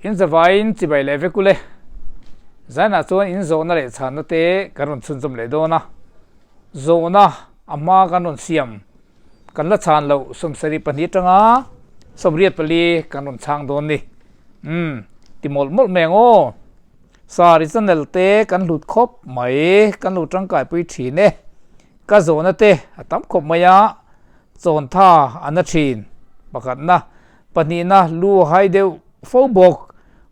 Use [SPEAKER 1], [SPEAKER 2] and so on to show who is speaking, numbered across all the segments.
[SPEAKER 1] In zavaiin chibai leh vek ule. Zainah chuan in zawhna leh chhanna te kan rawn chhunzawm leh dawn a. Zawhna a hma kan rawn siam kan la chhan loh 72 atanga 84 kan rawn chhang dawn ni. Umm ti mawlh mawlh mai ang aw. Sari channel te kan hlut khawp mai kan lo tangkaipui thin e. Ka zawhna te a tam khawp mai a, chawntha a na thin. Pakhatna, pahnihna lu a hai deuh fo bawk.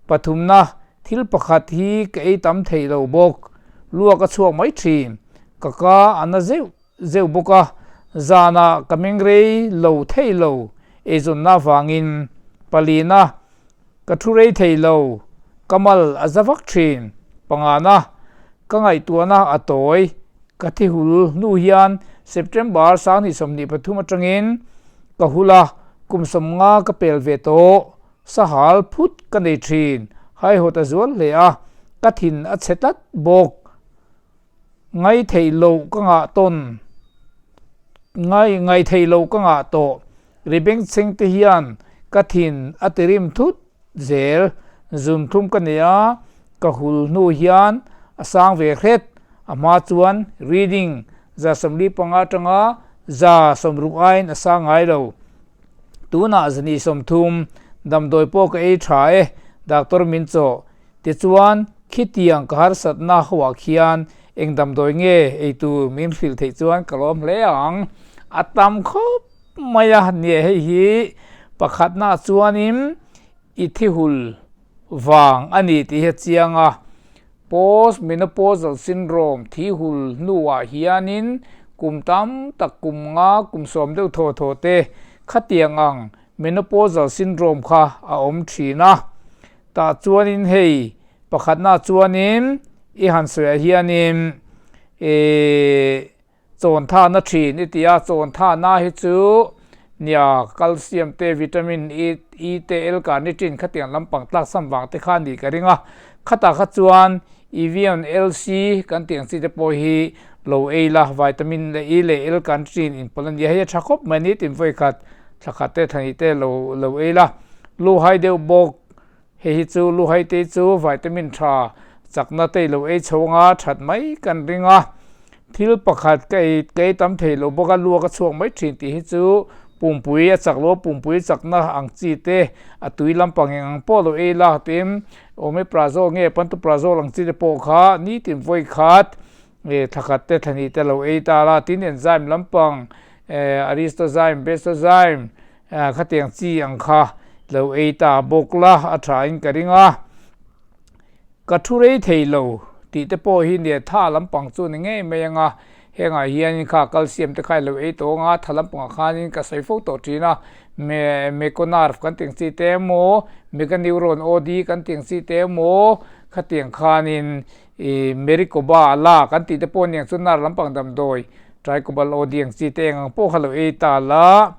[SPEAKER 1] Pathumna, thil pakhat hi ka ei tam thei lo bawk. Luak a chhuak mai thin. Ka ka a na zeuh zeuh bawk a, zanah ka meng rei lo thei lo eizawnna avangin. Palina, Ka thu rei thei lo, ka mal a za vak thin. Pangana, ka ngaihtuahna a tawi. Ka thi hul hnu hian September 2023 atangin ka hul a, kum 50 ka pel ve tawh. Sahal phut ka nei thin, haihawt a zual hle a, ka thin a chhe tlat bawk. Ngaihtheih loh ka ngah tawn, ngai ngaihtheih loh ka ngah tawh. Ri bengchheng te hian ka thin a ti rim thut zel. Zun thlum ka nei a, ka hul hnu hian a sang ve hret. A hma chuan reading 45 atanga 60 aiin a sang ngai lo. Tunah 230, damdawi pawh ka ei tha e, doctor min chawh. Tichuan, khitiang ka harsatna hoah khian eng damdawi nge ei tur min hrilh theih chuan ka lawm hle ang. A tam khawp mai a, nia hei hi pakhatnaah chuanin i thihul vang a ni tih hi a chiang a. Post menopausal syndrome thihul hnuah hianin kum tam tak kum nga kum 10 deuh thaw thaw te khatiang ang menopausal syndrome kha a awm thin a. Tah chuanin hei pakhatna chuanin i han sawiah hianin ih chawntha na thin i ti a, chawntha na hi chu nia calcium te vitamin E E te L-carnitine khatiang lampang tlak sam vang te kha a nih ka ring a, khatah kha chuan Evion LC kan tih ang chi te pawh hi lo ei la, vitamin leh E leh L-carnitine inpawlh a ni a, hei a tha khawp mai a ni tin vawikhat thlakhat te thahnih te lo lo ei la, lu hai deuh bawk. Hei hi chu lu hai te chu vitamin tha chakna te lo ei chho anga that mai kan ring a, thil pakhat ka ei ka ei tam thei lo bawk a, lu a ka chhuak mai thin tih hi chu pumpui a chak lo a, pumpui chakna ang chi te a tui lampang eng ang pawh lo ei la tin omeprazole nge pantoprazole ang chi te pawh kha nitin vawi khat thla khat te thla hnih te lo ei ta la, tin enzyme lampang aristozyme bestozyme Khatiang chi ang kha lo ei ta bawk la a tha in ka ring a, ka thu rei thei lo tih te pawh hi nia tha lampang chu ni ngei mai ang a, hengah hianin kha calcium te kha i lo ei tawh ang a, tha lampangah khanin ka sawi fo tawh thin a, me meconarve kan tih ang chi te emaw, meganeuron OD kan tih ang chi te emaw khatiang khanin ih mericoba a la kan tih te pawh aniang chu nar lampang damdawi tricobal OD ang chi te eng ang pawh kha lo ei ta la.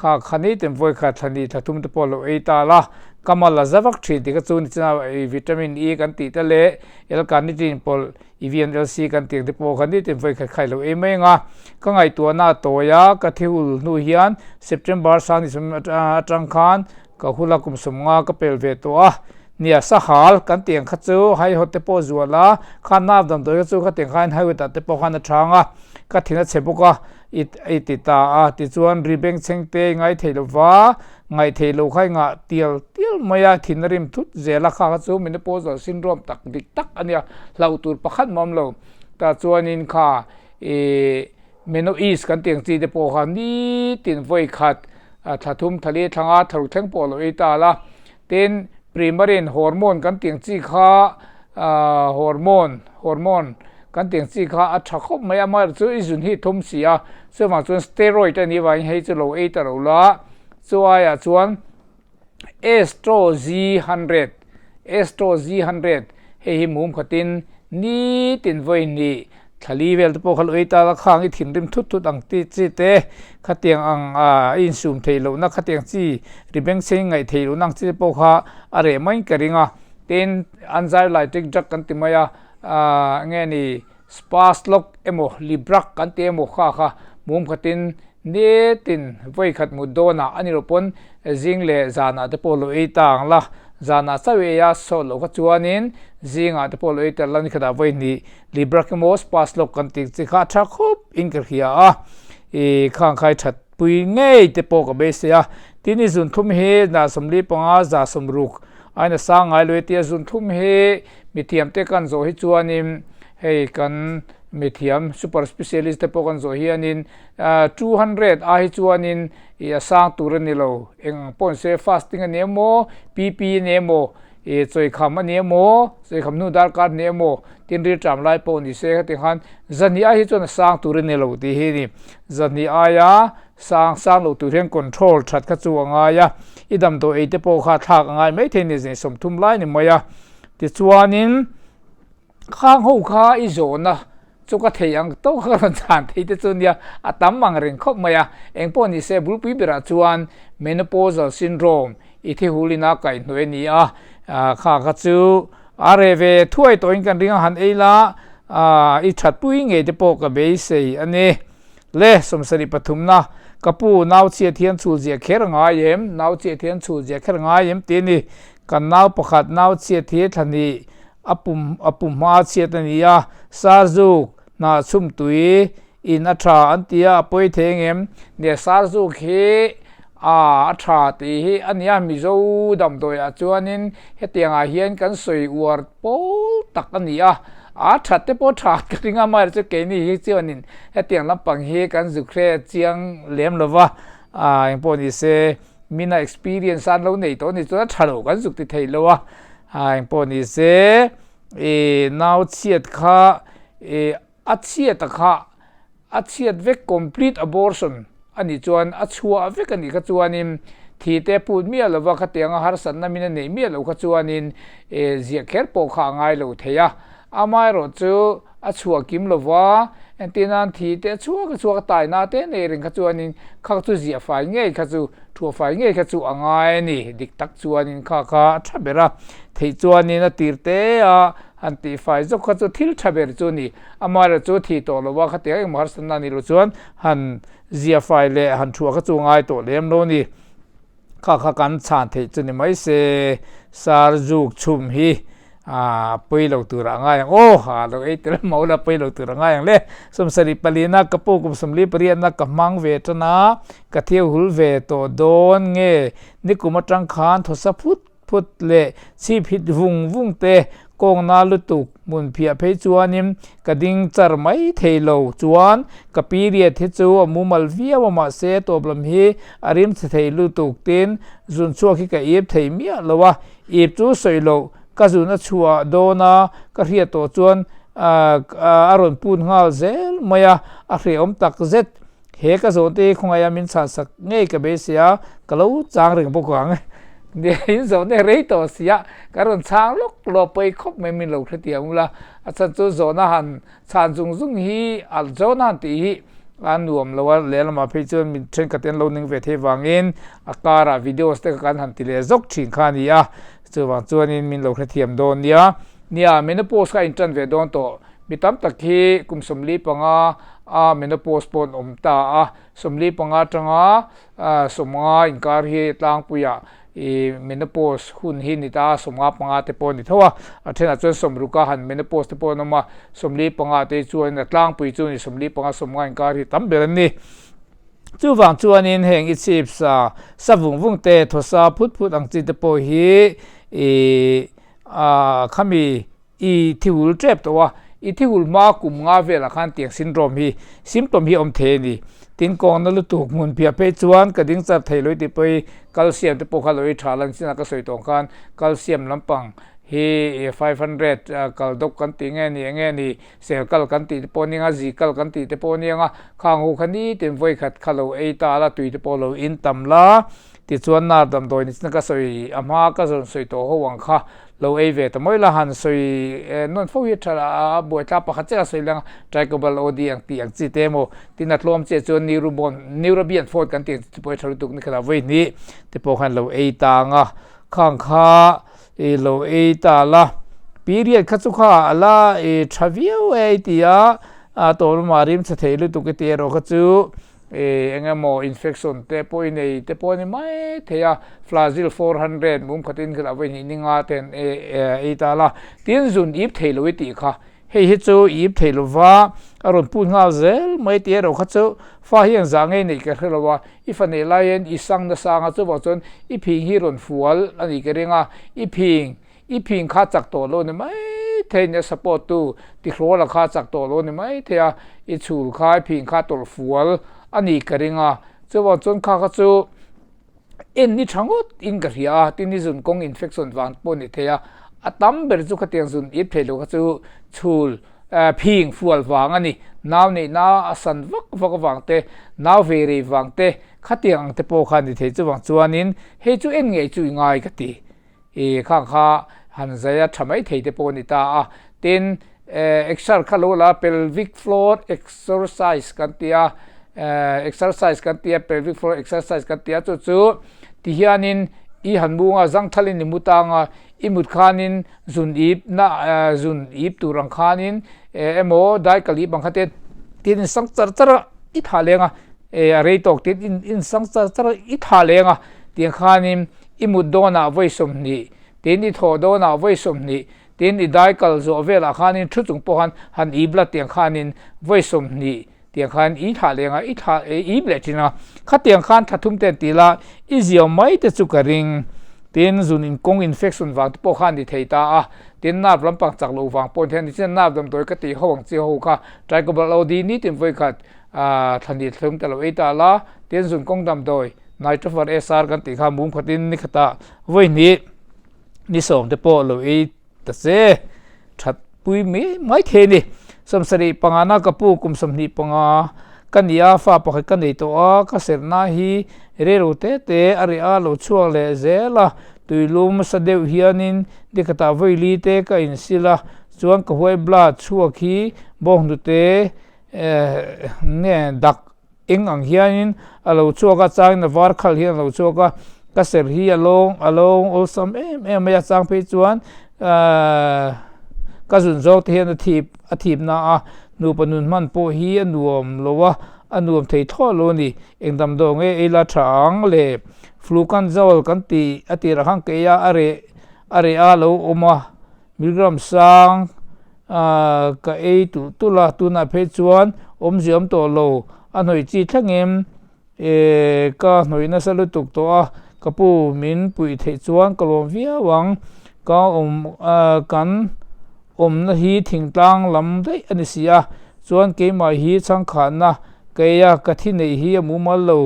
[SPEAKER 1] Kha kha ni ten vawi khat thla ni thla thum te pawh lo ei ta la, ka mal a za vak thin tih kha chu ni china vitamin E kan tih te leh L-carnitine pawlh EVNLC kan tih ang te pawh kha ni ten vawi khat kha i lo ei mai ang a. Ka ngaihtuahna a tawi a, ka thihul hnu hian September atang khan ka hula kum 50 ka pel ve tawh a. Nia sahal kan tih ang kha chu haihawt te pawh zual a, kha nau damdawi kha chu khatiang khain highway ah te pawh khan a chhang a, ka thin a chhe bawk a, i i ti ta a, tichuan ri bengchheng te i ngai thei lo va, ngaih theih loh kha i ngah tial tial mai a, thin a rim thut zel a, kha kha chu menopausal syndrome tak dik tak a nia, hlauh tur pakhat mawm lo, tah chuanin kha ih menoease kan tih ang chi te pawh kha nitin vawi khat thla thum thla li thla nga thla ruk thleng pawh a lo ei ta la. Tin, primarin hormone kan tih ang chi kha hormone, hormone, kan tih ang chi kha a tha khawp mai a, amaherawhchu chu i zun hi thum si a, chuvang chuan steroid a nih vangin hei chu lo ei ta lo la, chu aiah chuan Estro Z hundred, Estro Z hundred, hei hi mum khatin nitin vawi hnih Thla li vel te pawh kha lo ei ta la, khang i thinrim thut thut ang ti chi te, khatiang ang a insum theih lohna khatiang chi ri bengchheng ngaih theih lohna ang chi te pawh kha a reh maiin ka ring a. Tin, anxiolytic drug kan ti mai a, nge ni Spasloc emaw Librac kan ti emaw kha kha mum khatin nitin vawi khat mut dawnah a ni loh pawn zing leh zanah te pawh lo ei ta ang la. Zanah chauh i ei a, sawt loh kha chuanin zingah te pawh lo ei tel la ni khatah vawi hnih Librach emaw Spaslock kan tih chi kha a tha khawp in ka hria a, i khang khai that pui ngei te pawh ka beisei a. Tin i zunthlum hi zah 45 60 ain a sang ngai lo e tia zunthlum hi mithiam te kan zawh hi chuanin hei kan mithiam super specialist te pawh kan zawh hianin 200 ai hi chuanin i a sang tur a ni lo. Eng ang pawh se fasting a ni emaw, PP a ni emaw, i chawikham a ni emaw, chawikham hnu darkar a ni emaw, tin rilṭam lai pawh ni se hetiang khan zahnih ai hi chuan a sang tur a ni lo tih hi a ni. Zahnih aia sang sang loh tur hian control that kha chu a ngai a, i damdawi ei te pawh kha thlak a ngai maithei a ni, zahnih 30 lai a ni mai a. Tichuanin. Khang ho kha i zawhna chu ka thei ang tawk kha ka rawn chhan thei te chu nia, a tam ang reng khawp mai a. Engpawh ni se bulpui berah chuan menopausal syndrome i thi hulin a kaihhnawih a ni a, kha kha chu a reh ve thuai tawhin kan ring a, han ei la i thatpui ngei te pawh ka beisei a ni. Le, 73 na, ka pu nau chhiat hian chhul ziah kher a ngai em? Nau chhiat hian chhul ziah kher a ngai em? Tih a ni. Kan nau pakhat nau chhiat hi thla hnih A pum a pum hma chhiat a ni a, Sarzuk hnah chhum tui in a tha an ti a, a pawi thei engem? Nia Sarzuk hi a a tha tih hi a nia, Mizo damdawiah chuanin hetiangah hian kan sawi uar pawl tak a ni a, a that te pawh tha ka ring a, amaherawhchu keini hi chuanin hetiang lampang hi kan zuk hre chiang lem lo va, a engpawh ni se mina experience an lo nei tawh a ni chuan a tha lo kan zuk ti thei lo a. A engpawh ni se i nau chhiat kha i a chhiat a kha a chhiat vek complete abortion a nih chuan a chhuah vek a nih kha chuanin thi te put miah lova khatianga harsatna min a neih miah loh kha chuanin i ziah kher pawh kha a ngai lo thei a. Amaherawh chu a chhuah kim lova entir nan thi te a chhuak a chhuak a taina te nei reng kha chuanin kha chu ziah fai ngei kha chu thuah fai ngei kha chu a ngai a ni. Dik tak chuanin kha kha a tha ber a, theih chuanin a tir te a han tih fai zawk kha chu thil tha ber chu a ni. Amaherawh chu thi tawh lova khatiang engmah harsatna a nih loh chuan han ziah fai leh han thuah kha chu a ngai tawh lem lo a ni. Kha kha kan chhan theih chu ni mai se, sar zuk chhum hi a pawi lo tur a ngai ang aw, ha lo ei tel mau la pawi lo tur a ngai ang le. 74 na ka pu kum 48 na ka hmang ve tan a, ka thiau hul ve tawh dawn nge nikum atang khan thawsa phut phut leh chhip hit vung vung te kawng na lutuk hmun phiah phei chuanin ka ding char mai thei lo chuan ka period hi chu a mumal viau a mahse tawp lam hi a rim chhe thei lutuk tin zun chhuak hi ka ip thei miah lo a ip chu sawi loh ka zun a chhuah dawn a ka hriat tawh chuan a rawn put nghal zel mai a a hrehawm tak zet. He ka zawhte hi khawngaih a min chhan sak ngei ka beisei a, ka lo chang reng bawk ang. Nia in zawhna rei tawh si a, ka rawn chhang lawk lawk pawi khawp mai min lo hretih ang ula, a chhan chu zawhna han chhan zung zung hi a zawhna han tih hi a nuam lo a, lehlamah phei chuan min thenkhat te an lo ning ve thei vangin a karah videos te kha kan han ti leh zawk thin kha a ni a, chuvang chuanin min lo hrethiam dawn nia. Nia menopause kha a intan ve dawn tawh. Mi tam tak hi kum 45 a menopause pawh an awm ta a, 45 atanga 50 inkar hi tlangpuiah i menopause hun hi ni ta a, 55 te pawh a ni tho a, a thenah chuan 60 a han menopause te pawh an awm a, 45 te chuan a tlangpui chu ni 45 50 inkar hi tam ber an ni. Chuvang chuanin heng i chhip sa, sa vung vung te, thawsa phut phut ang chi te pawh hi i khami I thihul tep tawh a, i thihul hma kum nga velah khan tiang syndrome hi, symptom hi a awm thei a ni. Tin kawngna lutuk hmun phiah phei chuan ka ding char thei lo i tih pawh hi calcium te pawh kha lo i tha lan chinah ka sawi tawh ang khan calcium lampang hi 500 kal dawk kan tih nge ni enge ni sel kal kan tih te pawh a nia zi kal kan tih te pawh a nia ang a, khang ho kha nitin vawi khat kha lo ei ta la tui te pawh lo in tam la tichuan nar damdawi ni chin ka sawi a hma ka zawn sawi tawh ho ang kha Lo ei ve ta mawi la han sawi nawn fo hi tha a buaitla pakhat chiah a sawi lang a, Tricobal OD ang tih ang chi te emaw tin a tlawm chiah chuan Neurobon Neurobian Forte kan tih ang chi te pawh hi tha lutuk ni khatah vawi hnih te pawh khan lo ei ta ang a, khang kha i lo ei ta la period kha chu kha a la i tha viau e i ti a, a tawp lamah rim chhe thei lutuk i ti erawh kha chu. Eng emaw infection te pawh i nei te pawh a ni mai thei a, Flagyl 400 mum khatin khelh a vawi hnih ni nga te an ei ta la. Tin, zun ip thei lo i tih kha, hei hi chu i ip thei lova a rawn put nghal zel mai tih erawh kha chu fa hi engzah ngei neih ka hre lo a, i fa neih laiin i sang nasa anga chuvang chuan i phing hi rawn fual a nih ka ring a, i phing I phing kha chak tawh lo ni mai thei nia support tu tihrawl a kha chak tawh lo ni mai thei a, i chhul kha i phing kha tawlh fual a nih ka ring a, chuvang chuan kha kha chu en ni tha ngawt in ka hria a, tin i zun kawng infection vang pawh ni thei a, a tam ber chu khatiang zun ip thei lo kha chu chhul phing fual vang a ni, nau neihna a san vak vak avang te, nau ve rei vang te khatiang ang te pawh kha ni thei chuvang chuanin hei chu en ngei chu i ngai ka ti. I khang kha han zai a tha mai thei te pawh a ni ta a. Tin, exer kha lo la pelvic floor exercise kan ti a, exercise kan ti a, pelvic floor exercise kan ti a, chu chu ti hianin i han mung a, zangthalin i mu tang a, i mut khanin zun ip na zun ip tur ang khanin emaw daikal ip ang kha te tin in sang char char a i thah leng a, a rei tawk tin in sang char char a i thah leng a, tiang khanin I mut dawnah vawi 20, tin i thawh dawnah vawi 20, tin i dai kal zawh velah khanin thu chung pawh khan han ip la tiang khanin vawi 20 tiang khan i thlah leng a, i thlah i ip leh thin a. Khatiang khan thla thum ten ti la i ziau mai te chu ka ring. Tin zun in kawng infection vang te pawh khan ni thei ta a, tin nerve lampang chak loh vang pawh ni thei a, nichina nerve damdawi ka tih ho ang chi ho kha tricobalt OD nitin vawi khat thla hnih thlum te lo ei ta la, tin zun kawng damdawi Nitrofer SR kan tih kha mum khatin ni khatah vawi hnih ni sawm te pawh lo ei ta che that pui mai mai thei a ni. 75 na ka pu kum 25 ka ni a, fa pakhat ka nei tawh a, ka serhna hi rero te te a reh a lo chhuak leh zel a, tuilum sa deuh hianin ni khatah vawi li te ka insil a, chuan ka huai blood chhuak hi bawnghnute nge dak Eng ang hianin a lo chhuak a, changin a var khal hian a lo chhuak a, ka ser hi a lawng a lawng awlsam em em mai a, chang phei chuan ahh ka zun zawk te hian a thip a thip na a, nupa nun hman pawh hi a nuam lo a, a nuam thei thlawh lo a ni. Eng damdawi nge ei la tha ang le? Fluconazole kan tih a tirah khan kei a a reh a reh a lo awm a. Milligram sang ka ei tulh tulh a, tunah phei chuan awmzia awm tawh lo, a hnawih chi thlengin ka hnawih nasa lutuk tawh a, ka pu min puih theih chuan ka lawm viau ang, ka awm kan awmna hi thingtlang lam daih a ni si a, chuan keimah hi chhangkhanna ka ei a, ka thi neih hi a mumal lo.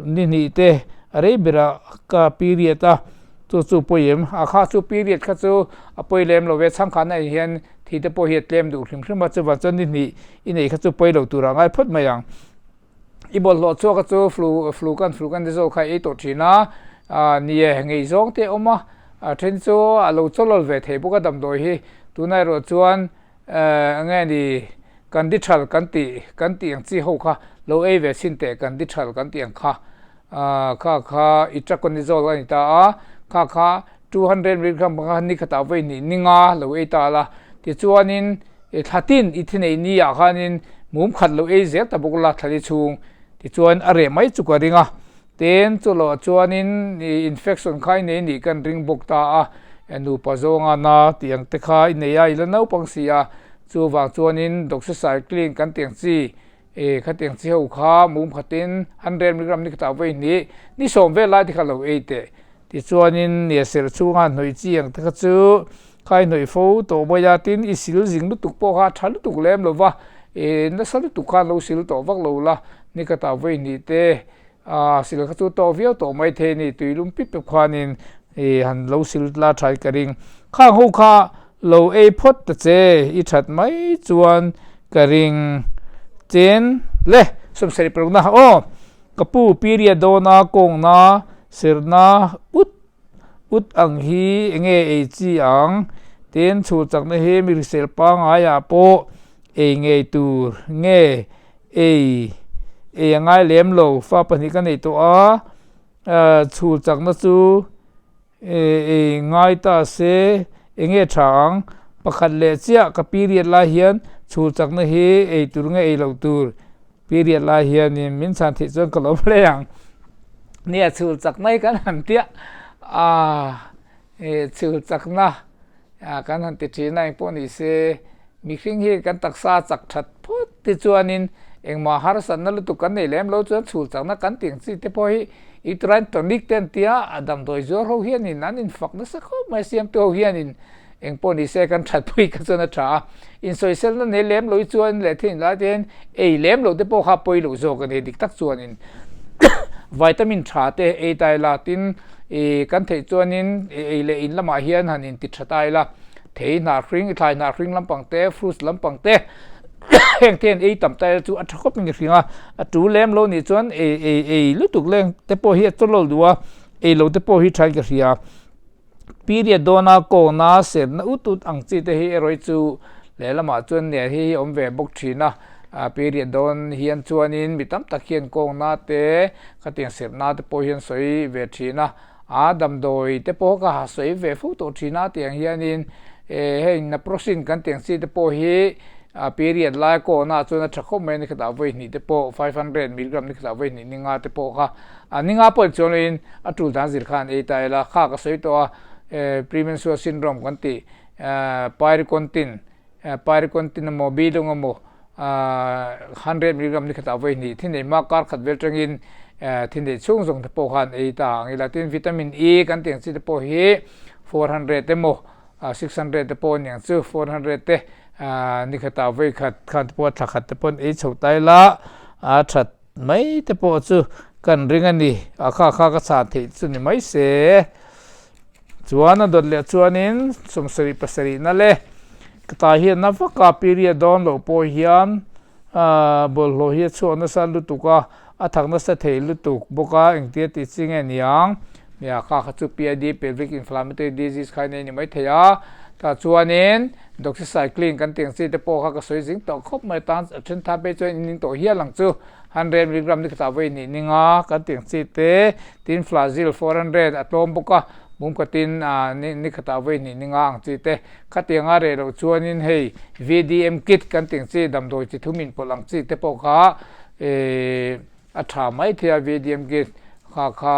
[SPEAKER 1] Ni hnih te a rei berah ka period a, chu chu pawi em? A kha chu period kha chu a pawi lem lo ve, chhangkhanna ah hian thi te pawh hi a tlem duh hrim hrim a, chuvang chuan ni hnih i neih kha chu pawi lo turah ngai phawt mai ang. I bawlhhlawh chhuak kha chu flu flu kan flu kan ti zawk kha ei tawh thin a, ni e ngei zawng te a awm a, a then chu a lo chawlawl ve thei bawk a damdawi hi, tunah erawh chuan Enge ni kan di thal kan tih kan tih ang chi ho kha lo ei ve chhin teh kan di thal kan tih ang kha kha kha itraconazole a ni ta a kha kha 200 milligram kha ni khatah vawi hnih ni nga lo ei ta la tichuanin thla tin i thi nei ni ah khanin mum khat lo ei zel ta bawk la thla li chhung tichuan a reh mai chu ka ring a. Tin, chu loh chuanin infection kha i nei nih kan ring bawk ta a, nupa zawnga na tih ang te kha i nei a, i la naupang si a, chuvang chuanin doxycycline kan tih ang chi, khatiang chi ho kha mum khatin 100 milligram ni khatah vawi hnih, ni sawm vel lai te kha lo ei teh. Tichuanin nia serh chhunga hnawih chi ang te kha chu kha i hnawih fo tawh mai a, tin i sil zing lutuk pawh kha a tha lutuk lem lo va, nasa lutuk khan lo sil tawh vak lo la, ni khatah vawi hnih te A sil kha chu tawk viau tawh mai thei a ni, tui lum pip pep khanin ih han lo sil la tha ka ring. Khang ho kha lo ei phawt ta che, i that mai chuan ka ring. Chen le 76 na aw, ka pu period dawna kawngna sirna ut ut ang hi enge ei chi ang? Tin chhul chakna hi mi hrisel pangaiah pawh ei ngei tur nge? Ei, ei a ngai lem lo, fa pahnih ka nei tawh a, chhul chakna chu ei ngai ta se enge tha ang, pakhat leh chiah ka period lai hian chhul chakna hi ei tur nge ei loh tur. Period lai hianin min chhan theih chuan ka lawm hle ang. Nia chhul chakna hi kan han tia a, chhul chakna kan han ti thin a engpawh ni se mihring hi kan taksa chak that phawt te chuanin engmah harsatna lutuk kan nei lem lo chuan chhul chakna kan tih ang chi te pawh hi uterine tonic te an tia a damdawi zuar ho hianin an infak nasa khawp mai siamtu ho hianin Engpawh ni se kan that pui kha chuan a tha a, insawiselna nei lem lo hi chuan leh thil inlai te hian ei lem lo te pawh kha pawi loh zawk a ni. Dik tak chuanin vitamin tha te ei ta ila tin ih kan theih chuanin ei leh in lamah hian han inti tha ta ila thei hnah hring thlai hnah hring lampang te fruits lampang te heng te hian ei tam ta ila chu a tha khawp in ka hring a, a tul lem lo nih chuan ei ei ei lutuk leng te pawh hi a chawlawl duh a, ei lo te pawh hi thain ka hria. Period dawna kawngna serna ut ut ang chi te hi erawh hi chu lehlamah chuan ner hi hi awm ve bawk thin a, period dawn hian chuanin mi tam tak hian kawngna te khatiang serna te pawh hian sawi ve thin a, a damdawi te pawh ka ha sawi ve fo tawh thin a tiang hianin hei naproxen kan tih ang chi te pawh hi period lai kawngna chuan a tha khawp mai a ni khatah vawi hnih te pawh 500 milligram ni khatah vawi hnih ni nga te pawh kha A ninga pawh chuan loin a tul dan zir khan ei ta ila kha ka sawi tawh a, premenstrual syndrome kan tih pyricontin, pyricontin emaw bilung emaw 100 milligram ni khatah vawi hnih thi nei hma kar khat vel tangin thi nei chhung zawng te pawh khan ei ta ang ila tin vitamin E kan tih ang chi te pawh hi 400 emaw 600 te pawh a niang chu 400 te ni khatah vawi khat khan te pawh thla khat te pawh an ei chho ta ila a that Mai te pawh chu kan ring a ni, a kha kha ka chhan theih chu ni mai se. Chuan a dawt leh chuanin 70 pasarihna le ka tai hian na vaka period dawn loh pawh hian bawlhhlawh hi a chhuak nasa lutuk a, a thak nasa thei lutuk bawk a, engtia tih chi nge niang? Nia kha kha chu PID, Pelvic Inflammatory Disease kha in ei ni mai thei a, tah chuanin Doxycycline kan tih ang chi te pawh kha ka sawi zing tawh khawp mai tan a then tha phei chuan in ning tawh hial ang chu 100 milligram ni khatah vawi hnih ninga kan tih ang chi te tin Flagyl 400 a tlawm bawk a mum khatin ni khatah vawi hnih ninga ang chi te khatiang a reh loh chuanin hei VDM kit kan tih ang chi damdawi chi thum inpawlh ang chi te pawh kha A tha mai thei a, VDM kit kha kha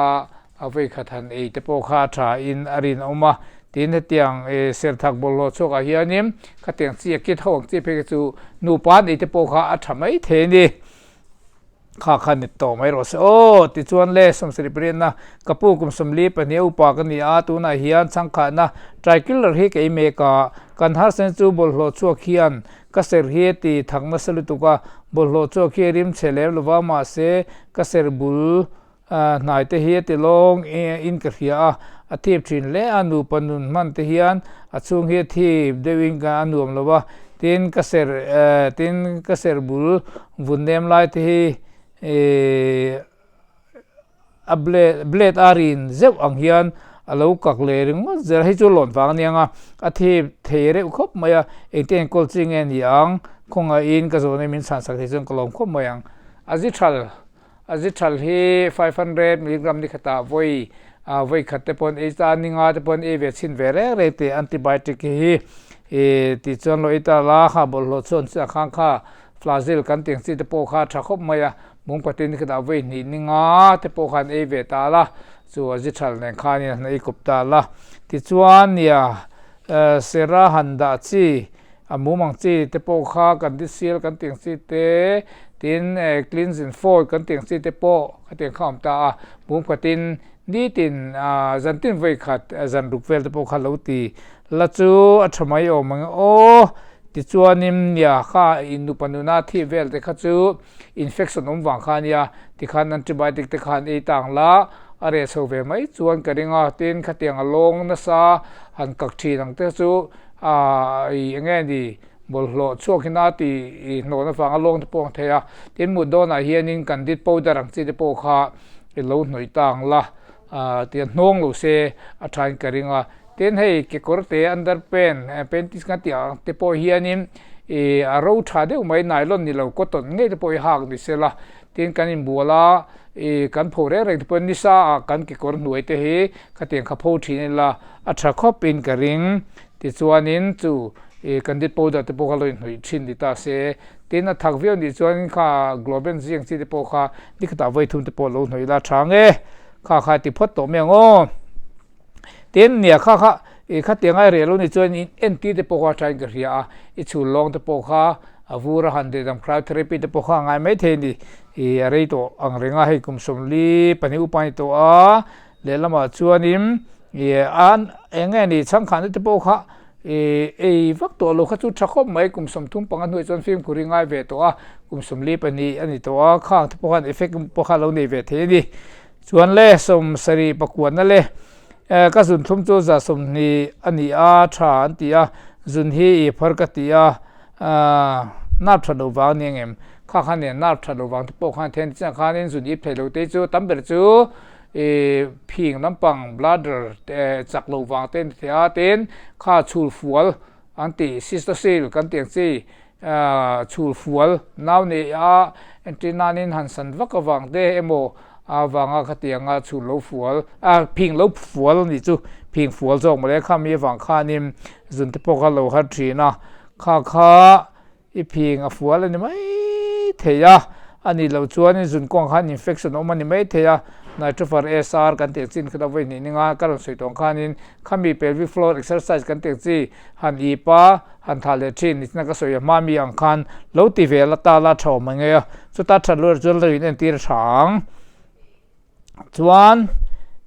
[SPEAKER 1] a vawi khat han ei te pawh kha a tha in a rinawm a, tin hetiang serthak bawlhhlawh chhuak ah hianin khatiang chi a kit ho ang chi phei kha chu nupa an ei te pawh kha a tha mai thei a ni. Kha kha ni tawh mai rawh se aw tichuan le 70 pariatna ka pu kum 42 upa ka ni a, tunah hian chhangkhatna tricolour hi ka ei mek a, kan harsatna chu bawlhhlawh chhuak hian Ka ser hi a ti thak nasa lutuk a, bawlhhlawh chu a khi a rim chhe lem lova, mahse ka ser bul hnai te hi a ti lawng in ka hria a, a thip thin hle a, nupa nun hman te hian a chhung hi a thip deuhin a nuam lo a, tin ka ser tin ka ser bul vun nem lai te hi A blade a rin zeuh ang hian a lo kak leh ringawt zel a, hei chu lawn vang a nia nga, a thip thei reuh khawp mai a, engte enkawl chi nge ni ang, khawngaihin ka zawhna min chhan sak thei chuan ka lawm khawp mai ang. A zi thal, a zi thal hi 500 milligram ni khatah vawi vawi khat te pawh an ei ta, ni nga te pawh an ei ve chhin ve reng reng tih antibiotic hi tih chuan lo ei ta la, kha bawlhhlawh chuan chiah khang kha Flagyl kan tih ang chi te pawh kha a tha khawp mai a, mum patin khatah vawi hnih ni nga te pawh khan ei ve ta la, chu a zi thal nen khanin han ei kawp ta la. Tichuan nia sera han dah chi a mum ang chi te pawh kha kan di sial kan tih ang chi te, tin cleansing foil kan tih ang chi te pawh khatiang kha a awm ta a, mum patin nitin zantin vawi khat zan ruk vel te pawh kha lo ti la chu a tha mai awm ang e aw. Tichuanin nia kha in nupa nuna thi vel te kha chu infection awm vang kha ania, tikhan antibiotic te khan ei tang la a reh chho ve mai chuan ka ring a, tin khatiang a lawng nasa han kak thin ang te chu aah ih eng nge ni bawlhhlawh chhuak hi na tih ih hnawhna vanga lawng te pawh ang thei a, tin mut dawnah hianin candid powder ang chi te pawh kha i lo hnawih tang la aah tiang hnawng lo se a thain ka ring a. Tin hei kekawr te under pant panties kan tih ang te pawh hianin ih a ro tha deuh mai nylon ni lo cotton ngei te pawh hi hak ni sela tin kan inbual a ih kan pho reng reng te pawh nisa ah kan kekawr hnuai te hi khatiang kha pho thin ila a tha khawp in ka ring tichuanin chu Ih candid powder te pawh kha lo inhnawih thin ni ta se. Tin a thak viau nih chuan kha Globen ziang chi te pawh kha ni khatah vawi thum te pawh lo hnawih la tha ang e. Kha kha ti phawt tawh mai ang aw. Tin nia kha kha ih khatiang a reh lo nih chuan in entir te pawh kha tha in ka hria a, i chhul lawng te pawh kha a vur a han dehdam cryotherapy te pawh kha a ngai maithei a ni. Ih a rei tawh ang reng a hei kum 42 upa a ni tawh a, lehlamah chuanin ih an eng nge ni chhangkhanna te pawh kha Ih ei vak tawh lo kha chu tha khawp mai, kum 35 hnuah chuan fimkhur hi ngai ve tawh a, kum 42 a ni tawh a, khang te pawh khan effect pawh kha lo nei ve thei a ni. Chuan le 70 pakuanna le eh ka zun thlum chu 20 a ni a, tha an ti a, zun hi ih phar ka ti a, ah nerve tha lo vang a ni ang em? Kha khan nen nerve tha lo vang te pawh khan then chiang khanin zun ip thei lo te chu tam ber chu Ih phing lampang bladder te chak lo vang te a ni thei a, tin kha chhul fual an tih cystocele kan tih ang chi ah chhul fual nau nei a entir nanin han san vak avang te emaw avanga khatianga chhul lo fual ah phing lo fual a nih chu phing fual zawk mawle khami avang khanin zun te pawh kha lo har thin a kha kha I phing a fual a ni mai thei a, a nih loh chuan in zun kawng khan infection a awm a ni mai thei a, Nitrofar SR kan tih ang chin kha vawi hnih ninga ka rawn sawi tawh ang khanin khami pelvic floor exercise kan tih ang chi han ip a, han thah leh thin ni china ka sawi a hma mi ang khan lo ti ve la ta la tha awm ang e, chuta that luah chuan lo in entir a tha ang. Chuan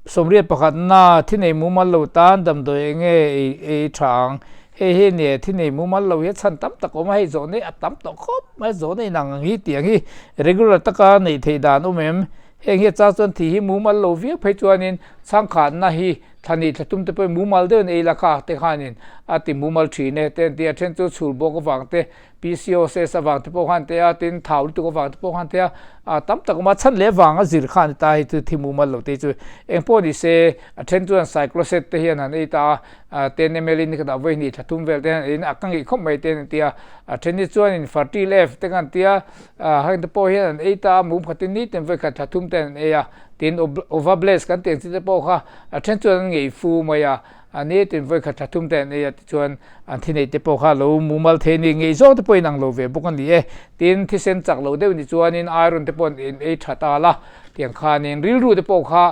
[SPEAKER 1] 81na thi nei mumal lo tan damdawi eng nge ei ei tha ang? Hei hi nia thi nei mumal lo hi a chhan tam tak awm a, hei zawh nei a tam tawh khawp mai a, zawh nei nang ang hi tiang hi regular taka neih theih dan awm em? Heng hi a chang chuan thi hi mumal lo viau phei chuanin chhangkhatna hi thla nih thla tum te pawhin mumal deuhin ei la kha te khanin a ti mumal thin e te an ti a, then chu chhul bawk avang te PCOS avang te pawh khan te a, tin thau lutuk avang te pawh khan te a, a tam tak awm a, chhan leh vang a zir khan ta hi chu thi mumal lo te chu eng pawh ni se, a then chuan cycloset te hian han ei ta a, 10 ml in khatah vawi hnih thla thum vel te hian eiin a ka ngeih khawp mai te an ti a, a then hi chuan in fertil F te khan ti a, heng te pawh hian an ei ta a, mum khatin nitin vawi khat thla thum te an ei a, tin ovabless kan tih ang chi te pawh kha a then chuan an ngeih fu mai a. A ni tin vawi khat thla thum te an ei a tichuan an thi neih te pawh kha lo mumal thei a ni. Ngei zawng te pawhin ang lo ve bawk a ni e. Tin, thisen chak lo deuh ni chuanin iron te pawh an in ei tha ta la, tiang khanin rilru te pawh kha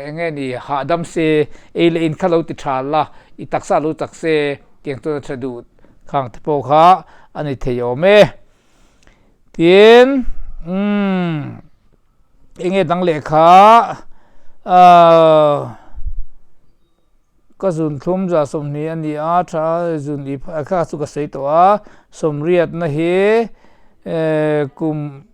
[SPEAKER 1] eng nge ni hahdam se, ei leh in kha lo ti tha la, i taksa lo chak se, tiang chuan a tha duh khang te pawh kha a ni thei awm e. Tin, umm. Enge dang leh kha ahh ka zun thlum 20 a ni a tha zun ip kha chu ka sawi tawh a 80 na hi ehh kum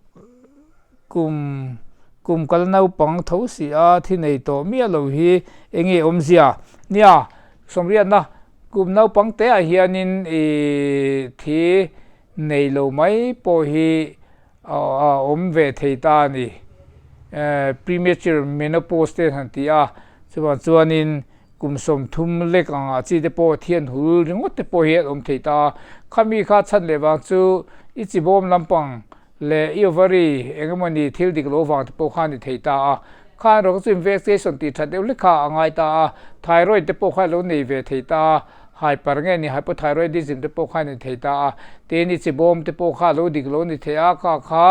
[SPEAKER 1] kum kum kal naupang tho si a thi nei tawh miah lo hi enge awmzia nia 80 na kum naupang te ah hianin ihh thi nei lo mai pawh hi. A awm ve thei ta a ni. Premature menopause te han ti a, chuvang chuanin kum 30 lek angah chi te pawh thian hul ringawt te pawh hi an awm thei ta a. Khami kha chhan leh vang chu i chibawm lampang leh i ovary eng emawni thil dik lo vang te pawh kha a ni thei ta a. Khan erawh chu investigation tih that deuh hlek kha a ngai ta a, thyroid te pawh kha a lo nei ve thei ta a. Hyper nge ni hypothyroidism te pawh kha a ni thei ta a, tin i chibawm te pawh kha a lo dik lo ni thei a, kha kha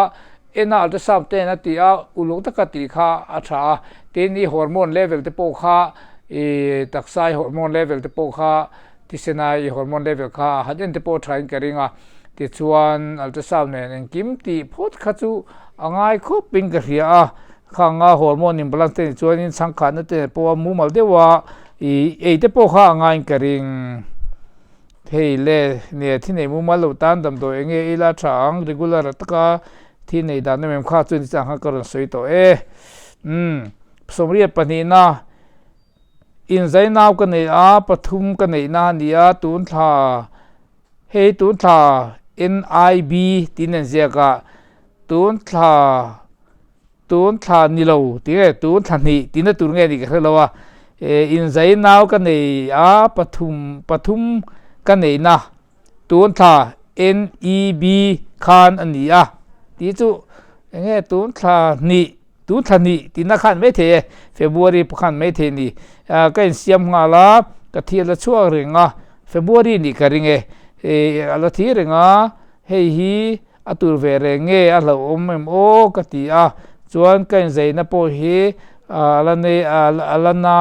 [SPEAKER 1] ena ultrasound te en a tih a, uluk taka tih kha a tha a, tin i hormone level te pawh kha i taksa i hormone level te pawh kha thisena i hormone level kha a han en te pawh a tha in ka ring a, tichuan ultrasound nen engkim tih phawt kha chu a ngai khawp in ka hria a. Khanga hormone imbalance te nih chuanin chhangkhatna te pawh a mumal deuh a, ih ei te pawh kha a ngaiin ka ring. Hei le nia thi nei mumal loh tan damdawi eng nge ila tha ang regular taka thi nei dan em em kha chu ni chang khan ka rawn sawi tawh e. Umm 82 na inzai nau ka nei a, pathum ka neihna a ni a, tun thla hei tun thla NIB tiin an ziak a, tun thla Tun thla ni lo tih nge tun thla hnih tihna tur nge nih ka hre lo a, inzai nau ka nei a pathum pathum ka neihna tun thla NEB khan a ni a tih chu eng nge tun thla hnih tun thla hnih tihna khan mai thei e February pawh khan mai thei a ni ka insiam nghal a ka thil a chhuak reng a February nih ka ring e. A la thi reng a, hei hi a tur ve reng nge a hlauhawm em aw ka ti a, chuan ka inzaina pawh hi a la nei a la na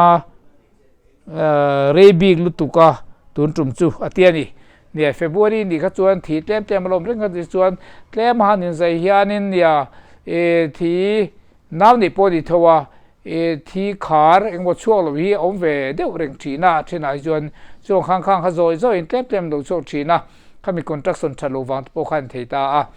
[SPEAKER 1] rei bik lutuk a tun tum chu a ti a ni. Nia February nih kha chuan thi tlem tlem a lawm reng a ti chuan tlem a han inzai hianin nia thi nau neih pawh a ni tho a, Thi khar engmaw chhuak lo hi a awm ve deuh reng thin a, a thenah hi chuan chuang khang khang kha zawi zawiin tlem tlem lo chhuak thin a, khami contraction that loh vang te pawh khan thei ta a.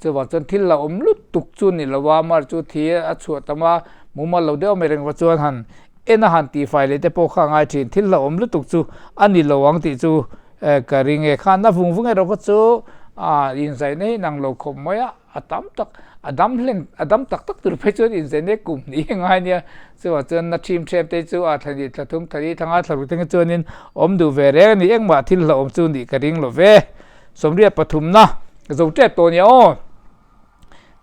[SPEAKER 1] Chuvang chuan thil la awm lutuk chu ni lo a, mar chu thi a chhuah tam a, mumal lo deuh mai reng va chuan han en a han tihfai leh te pawh kha a ngai thin, thil la awm lutuk chu a ni lo ang tih chu ka ring e. Khan a vung vung erawh kha chu inzaina hi inang lo khawp mai a. A tam tak, a dam hlen, a dam tak tak tur phei chuan inzei nek kum ni ngai nia. Chuvang chuan na ṭhim ṭhem te chu a thla hnih, thla thum, thla li, thla nga, thla ruk te chuanin awm duh ve reng a ni. Engmah thil hlauhawm chu nih ka ring lo ve. Sawmriat pathumna zo ṭep tawh nia aw.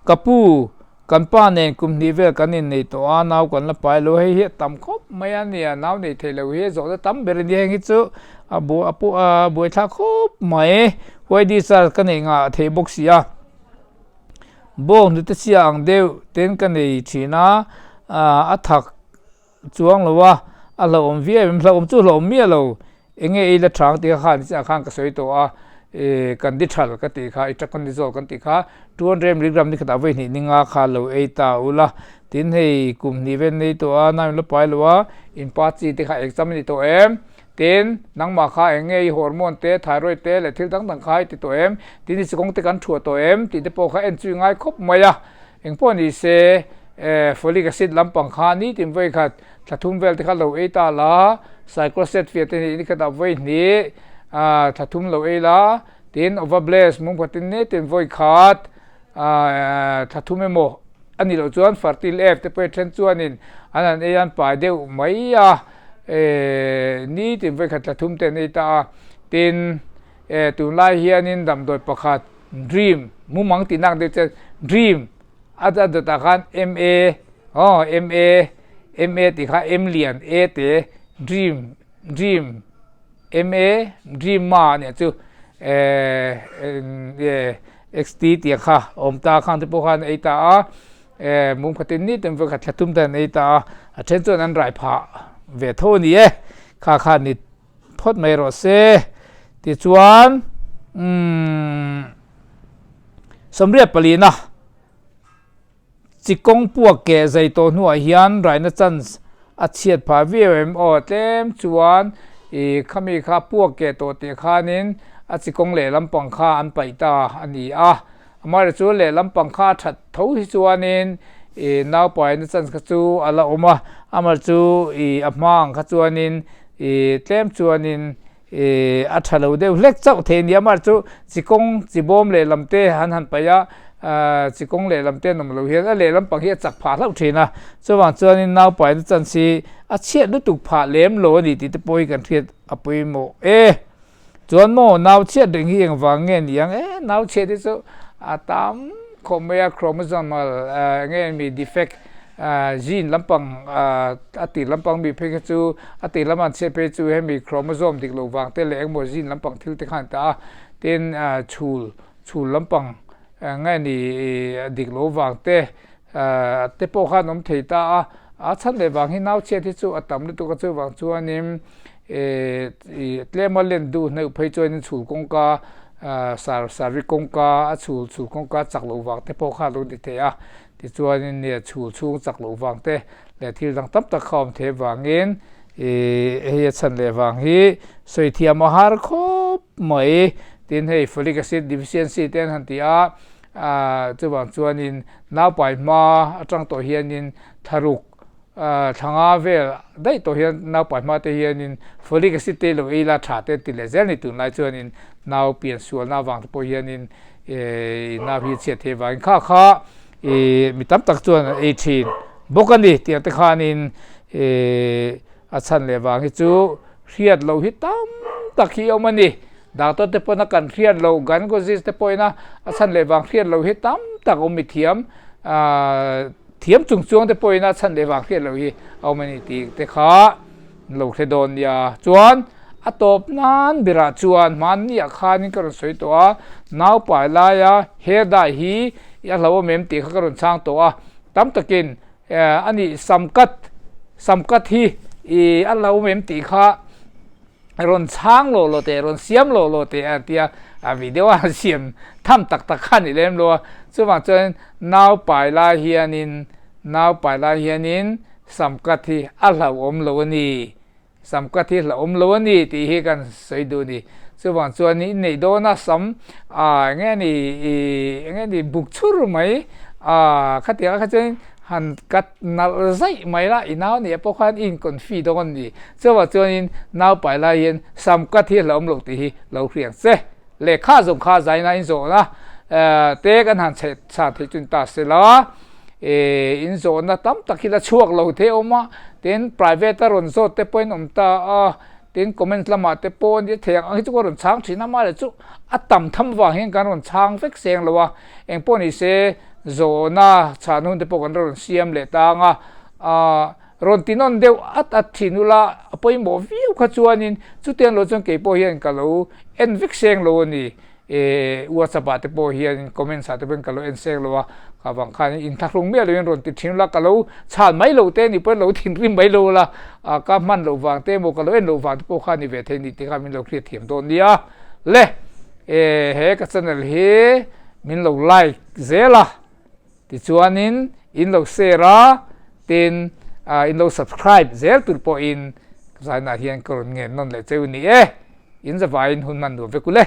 [SPEAKER 1] Ka pu, kan pa nen kum hnih vel kan innei tawh a, nau kan la pai lo. Hei hi a tam khawp mai a nia, nau nei thei lo hi zawhna tam ber a ni. Heng hi chu a a buaithlak khawp mai. Huai discharge ka neih ngah theih bawk si a. Bawng hnute chhia ang deuh ten ka nei thin a, a thak chuang lo a, a hlauhawm viau em, hlauhawm chu hlauhawm miah lo, eng nge ei la thang tih kha khan chiah khan ka sawi tawh a, kan di thal ka tih kha, itraconazole kan tih kha 200 milligram ni khatah vawi hnih ni nga kha lo ei ta ula, tin hei kum hnih vel nei tawh a, nau in la pai lo a, in pa chi te kha exam a ni tawh em? Tin, nangmah kha eng nge i hormone te, thyroid te leh thil dang dang kha i ti tawh em? Tin, i chikawng te kan thuah tawh em? Tih te pawh kha en chu i ngai khawp mai a. Eng pawh ni se, folic acid lampang kha nitin vawi khat thla thum vel te kha lo ei ta la, cycloset fiah te ni khatah vawi hnih thla thum lo ei la, tin, ovabless mumkhatin nitin vawi khat thla thum emaw a nih loh chuan fertil F te pawh hi then chuanin an han ei an pai deuh mai a. Nitin vawikhat thla thum te an ei ta a, tin tunlai hianin damdawi pakhat dream mumang tih nak deuh chuan dream a dawtah khan M A aw M A M A tih kha M lian A te dream dream M A dream ma a nih chu XT tih kha awm ta khang te pawh khan ei ta a. Mum khatin ni ten vawikhat thla tum te an ei ta a, a then chuan an rai phah ve tho a ni e, kha kha ni phawt mai rawh se. Tichuan umm sawmriat palina chi kawng puak keh zai tawh hnuah hian raina chance a chhiat phah viau em aw tlem chuan ih khami kha puak keh tawh tih khanin a chi kawng lehlam pang kha an paih ta a ni a. Amaherawhchu chu lehlam pang kha a that tho hi chuanin ih naupaina chance kha chu a la awm a, amaherawhchu ih a hma ang kha chuanin ih tlem chuanin ih a tha lo deuh hlek chauh thei a ni. Amaherawhchu chi kawng chi bawm lehlam te han han paih a, ah chi kawng lehlam te an awm lo hian a lehlam pang hi a chak phah hlauh thin a, chuvang chuanin naupaina chance hi a chhiat lutuk phah lem lo a ni tih te pawh hi kan hriat a pawimawh e. Chuan maw nau chhiat reng hi engvang nge ni ang? E nau chhiat hi chu a tam khawp mai a, chromosomal enge mi defect gene lampang a tir lampang mi phei kha chu a tir lam an chhiat phei chu hemi chromosome dik loh vang te leh engmaw gene lampang thil te khan ta a, tin chhul chhul lampang enge ni dik loh vang te te pawh khan awm thei ta a, a chhan leh vang hi nau chhiat hi chu a tam lutuk a chuvang chuanin ih tlema len duh hneuh phei chuanin chhul kawngka sar sarvi kawngka a chhul chhul kawngka chak loh vang te pawh kha a lo ni thei a tichuanin nia chhul chhung chak loh vang te leh thil dang tam tak kha a awm thei avangin ih hei a chhan leh vang hi sawi thiam a har khawp mai tin hei folic acid deficiency te an han ti a. Ahh chuvang chuanin naupai hma atang tawh hianin thlaruk ahh thla nga vel daih tawh hian naupai hma te hianin folic acid te lo ei la tha te ti leh zel ni tunlai chuanin nau pian sualna avang te pawh hianin ehh nau hi chhiat theih avangin kha kha ihh mi tam tak chuan an ei thin bawk a ni tiang te khanin ehh a chhan leh vang hi chu hriat loh hi tam tak hi a awm a ni. Doctor te pawhin a kan hriat loh, gynecologist te pawhin a a chhan leh vang hriat loh hi tam tak awm mi thiam thiam chung chuang te pawhin a chhan leh vang hriat loh hi a awm a ni tih te kha an lo hre dawn nia. Chuan A tawp nan berah chuan hmanniah khanin ka rawn sawi tawh a, naupai laia hair dye hi a hlauhawm em tih kha ka rawn chhang tawh a, tam takin a nih sam cut sam cut hi ih a hlauhawm em tih kha rawn chhang lo lo teh rawn siam lo lo teh a tia a video a siam tham tak tak kha a ni lem lo a, chuvang chuan naupai lai hianin naupai lai hianin sam cut hi a hlauhawm lo a ni. Sam ka thi hlauhawm lo a ni tih hi kan sawi duh a ni. Chuvang chuan i neih dawn a sam ah eng nge ni ih eng nge ni buk chhur mai ah khatiang ah kha chuan han cut nalh zaih mai la i nau nih pawh khan i inconfi dawn a ni. Chuvang chuanin nau pai lai hian sam ka thi hlauhawm lo tih hi lo hriang che. Lehkha zawng kha zaina in zawhna te kan han chhe chhan theih chu ni ta se la, in zawhna tam tak hi la chhuak lo thei a awm a, tin private a rawn zawt te pawhin awm ta a, tin comment lamah te pawh nia thei ang ang hi chu ka rawn chhang thin a, mahle chu a tam tham vang hian kan rawn chhang vek seng lo a, engpawh ni se zawhna chhan hun te pawh kan rawn siam leh tang a, ah. Rawn ti nawn deuh at at thin ula, a pawimawh viau kha chuanin chutiang lo chuan kei pawh hian ka lo en vek seng lo a ni. E, WhatsApp ah te pawh hian comments ah te pawhin ka lo en seng lo a, ka vang khan inthlahrung miah loin rawn ti thin ula, ka lo chhan mai lo te ni pawhin lo thinrim mai lo ula, ka hman loh vang te emaw ka lo en loh vang te pawh kha ni ve thei ni tih kha min lo hriat thiam dawn nia. Le, e, he ka channel hi min lo like zel a. Tichuanin in lo share a, tin in lo subscribe zel tur pawhin zainah hian ka rawn ngen nawn leh cheu ni e. In zavaiin hun hman nuam vek u le.